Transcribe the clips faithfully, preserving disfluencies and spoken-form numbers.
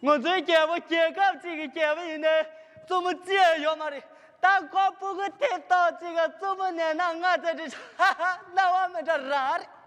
ང་ཚོའི་རྒྱལ་པོ་རྒྱལ་ཁབ་ཅིག་གི་རྒྱལ་པོ་ཡིན་ནའི་བཙུན་མོ་ཅི་ཡང་ཡོད་མ་རེད། ད་ཁོ་སྤུ་གུ་དེ་ཏོག་ཅིག་ག་བཙུན་མོ་ནས་ན་ང་ཚ་དྲི་ཧ་ཧ་རྣ་བ་མི་འདྲ་ར་རེད།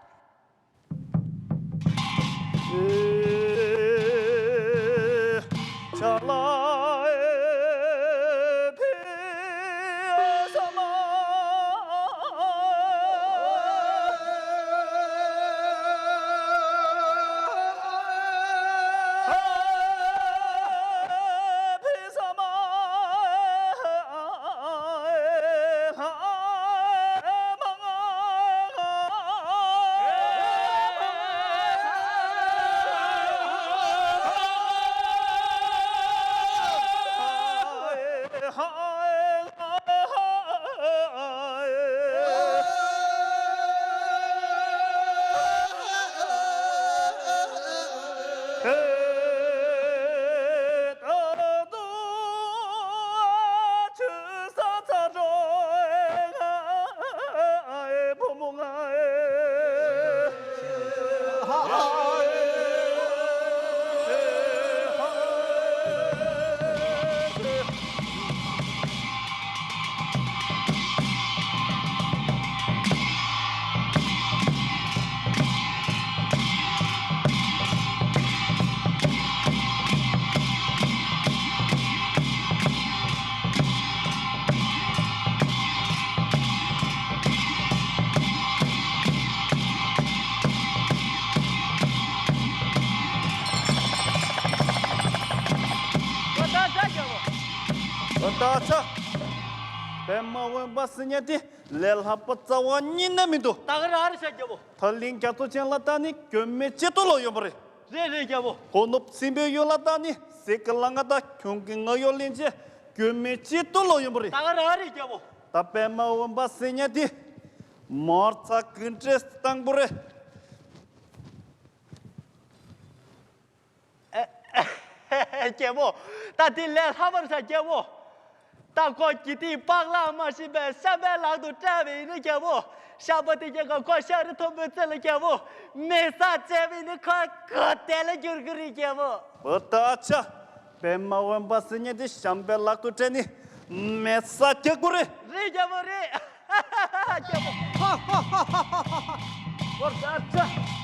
ད་ཆ། པདྨ་འོད་འབར་ཟེར་མཁན་དེ་ལས་སླ་པོ་རྩ་བ་ཉིད་ནས་མི་འདུག་ད་ག་རང་རེད་ཤག་རྒྱལ་པོ། ད་ལན་རྒྱ་མཚོ་ཆེན་ལ་བཏང་ནས་མགོན་མེད་ཇེ་སྟོབས་ལ་ཡོང་པ་རེད། རེད་རེད་རྒྱལ་པོ། གོ་ནོར་སྲིན་པོའི་ཡུལ་ལ་བཏང་ནས་ཟས་ཀྱི་ལྷ་ང་དང་ཁྱུང་གི་ང་ཡོག་ལེན་བྱས་མགོན་མེད་ཇེ་སྟོབས་ལ་ཡོང་པ་རེད། ད་ག་རང་རེད་རྒྱལ་པོ། ད་པདྨ་འོད་འབར་ཟེར་མཁན་དེ་མར་ཚ་གི་འདྲེས་བཏང་པོ་རེད། རྒྱལ་པོ། ད་དེ་ལས་སླ་བར་ས་རྒྱལ་པོ། ད་ཁོ་གི་དེའི་པགས་ལག་མ་ཤེས་པའི་ཤམ་པའི་ལག་ཏུ་སྤྲད་པ་ཡིན་ན་རྒྱལ་པོ། ཤམ་པ་དེ་རྒྱལ་ཁ་ཁོ་ཤ་རི་མཐོན་པོའི་རྩེ་ལ་རྒྱལ་པོ། མེ་བསད་བྱས་པ་ཡིན་ན་ཁོ་གོ་དེ་ལ་འགྱུར་གི་རེད་རྒྱལ་པོ། འོ་ད་ཆ། པདྨ་འོད་འབར་ཟེར་མཁན་དེ་ཤམ་པའི་ལག་ཏུ་སྤྲད་ནས་མེ་བསད་རྒྱག་དགོས་རེད། རེད་རྒྱལ་པོ་རེད། རྒྱལ་པོ། འོ་ད་ཆ།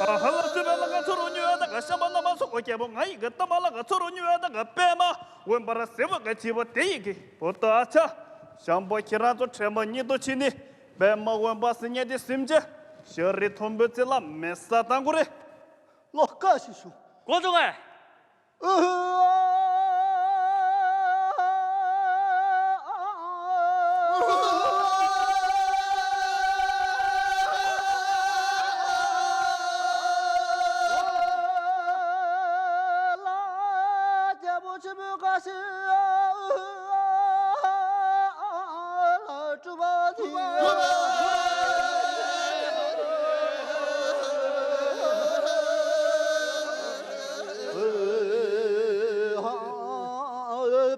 ཨ་ཧ་ལ་སུ་བས་ལ་ག་ཚུ་རུ་ཉུ་ཡ་ད་ག་ཤམ་པ་ན་མ་སོ་གོ་སྐྱེ་བོ་ང་ཡི་གི་ཏ་མ་ལ་ག་ཚུ་རུ་ཉུ་ཡ་ད་ག་པད་མ་འོན་པ་ར་སེ་བ་ག་ཅི་བ་དེ་ཡི་གི་བུ་ཏོ་ཨ་ཆ། ཤམ་པ་ཁྱེད་རང་ཚོ་ཁྲེལ་མ་ཉིད་དུ་ཕྱིན་ནི་པད་མ་འོན་པ་སི་ཉེ་དེ་སིམ་ཅེ་ཤ་རི་ཐོན་པོ་ཙི་ལ་མེ་ས་བཏང་གོ་རེ། ལོ་ཀ་ཤི་ཤུ། གོ་ཚུ་ངས།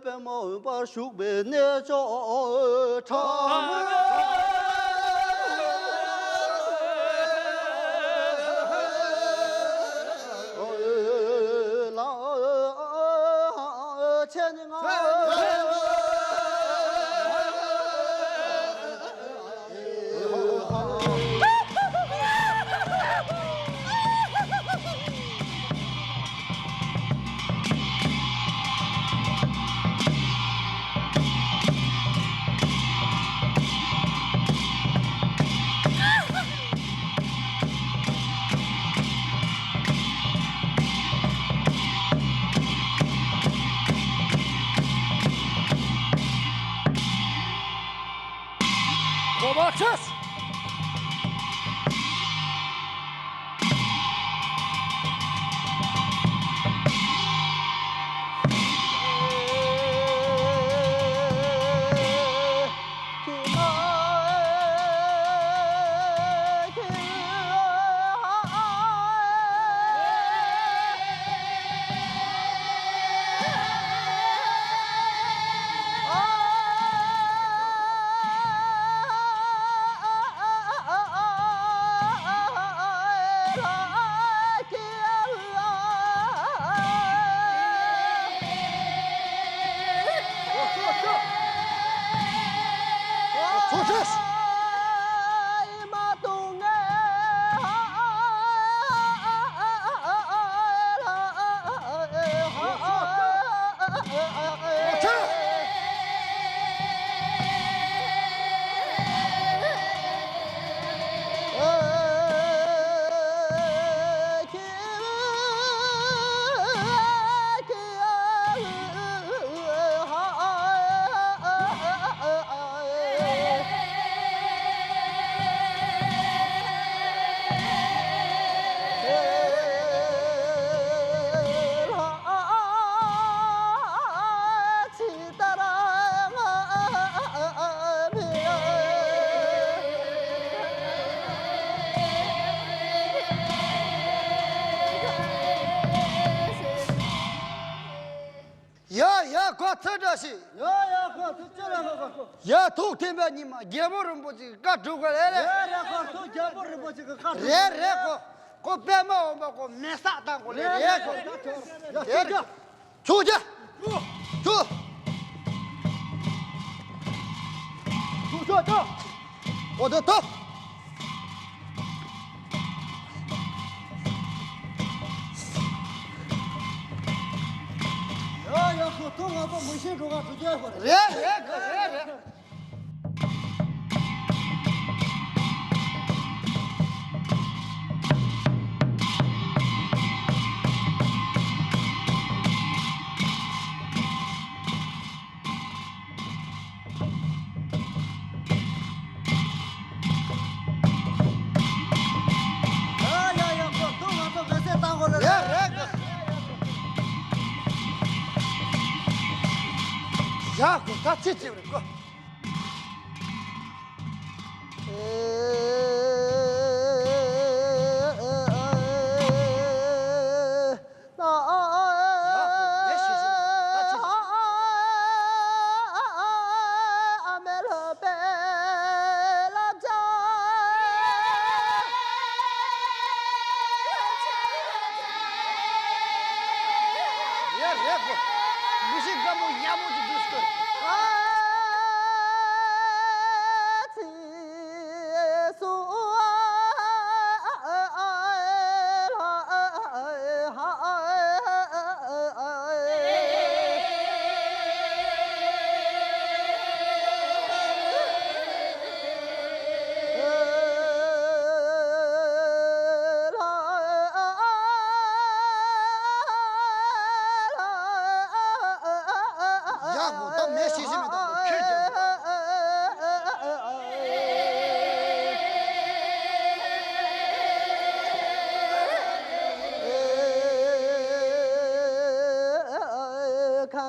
པདྨ་འོད་འབར་བཞུགས་པའི་གནས་མཆོག་ཁྲ་ལ་ཆེ་ནི་ང་། གོ་བ་ཆོད། ཡ་ཡ་ཁོ་ཚོ་འདྲ་ཞིག་ཡ་ཡ་ཁོ་ཚོ་ཅི་རེད་ཁོ་ཁོ། ཡ་ཐུག་ཐིམ་པའི་ཉི་མ་རྒྱལ་པོ་རིན་པོ་ཆེ་གི་བཀའ་སྒྲུབ་དགོས་རེད་རེད། རེད་རེད་ཁོ་ཐུག་རྒྱལ་པོ་རིན་པོ་ཆེ་གི་བཀའ་སྒྲུབ་རེད་རེད་ཁོ། ཁོ་པད་མ་འོན་པ་ཁོ་མེ་སྲེག་བཏང་དགོས་རེད་རེད་ཁོ། ཡ་ཡ་ཡ། ཆུ་རྒྱ། ཆུ། ཆུ་ཆུ་ཆུ། འོ་དེ་ཏོ། ཡ་ཡ་ཁོ་ཐུག་ང་པོ་མི་ཤེས་འགྲོ་ག་འགྲོ་རྒྱུ་ཡོད་པ་རེད། རེད་རེད་རེད་རེད། ཡ་ཡ་ཡ་ཁོ་ཐུག་ང་ཚོ་མེ་སྲེག་བཏང་དགོས་ལ་རེད་རེད། ཡ་ཁོ་ད་ཅི་བྱེད་རེད་ཁོ། ཡ་རེད་གོ། མི་ཤི་དགའ་མོ་ཡག་མོ་ཅིག་འདུག་སྐོར།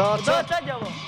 ད་ཆ། ད་ཆ་རྒྱབ་བོ།